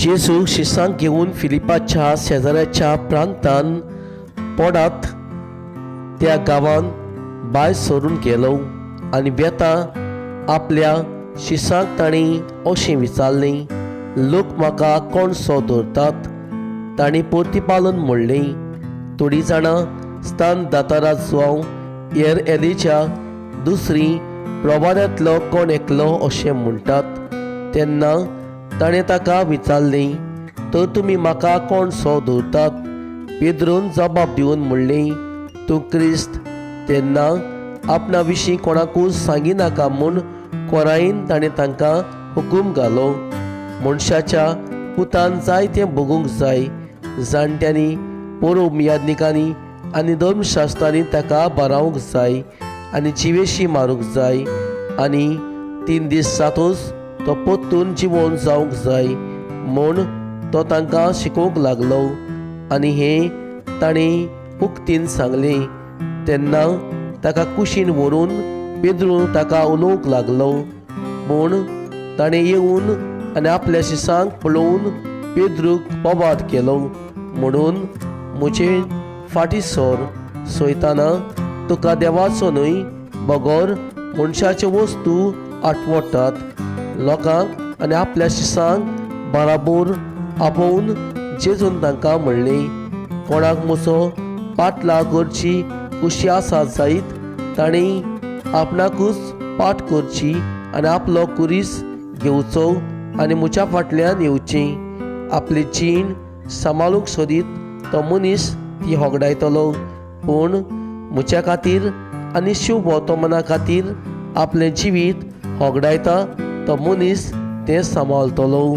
जेजू शिसांक घेवन फिलिपाच्या शेजाऱ्याच्या प्रांतान पोडात त्या गांवान भायर सरून गेलो आनी वेता आपल्या शिसांक तांणी अशें विचारलें, लोक म्हाका कोण सो धरतात? तांणी प्रतिपालन म्हणलें, थोडीं जाणां स्थान दातारा जावं एर एलीच्या, दुसरी प्रवारांतलो कोण एकलो अशें म्हणटात. तेन्ना ताणें ताका विचारलें, तर तुमी म्हाका कोण सो धरतात? पेद्रून जबाब दिवन म्हणलें, तूं क्रिस्त. तेन्ना आपणा विशीं कोणाकूच सांगिनाका म्हूण कोरायेन ताणें तांकां हुकूम घालो. मनशाच्या पुतान जाय तें भोगूंक जाय. जाणट्यांनी, पोरोब याज्ञिकांनी आनी धर्मशास्त्रांनी ताका बारावंक जाय आनी जिवेशी मारूंक जाय आनी 3 दीस जातूच तो परतून जिवोवन जावंक जाय म्हूण तो तांकां शिकोवंक लागलो. आनी हें ताणें उक्तीन सांगलें. तेन्ना ताका कुशीन व्हरून पेद्रू ताका उलोवंक लागलो. पूण ताणें येवन आनी आपल्या शिसांक पळोवन पेद्रूक पवाद केलो, म्हणून म्हजे फाटीं सर, सोयताना तुका देवाचो न्हय बगर मनशाच्यो वस्तू आठवडटात. लोकांक आनी आपल्या शिसांक बराबर आपोवन जेजून तांकां म्हणलें, कोणाक म्हजो पाटलाव करची खुशी आसा जायत तांणी आपणाकूच पाठ करची आनी आपलो कुरीस घेवचो आनी म्हज्या फाटल्यान येवचें. आपली जीण सांबाळूंक सोदीत तो मनीस ती होगडायतलो, पूण म्हज्या खातीर आनी शुभ वर्तमाना खातीर आपलें जिवीत होगडायता तो मनीस तें सांबाळतलो.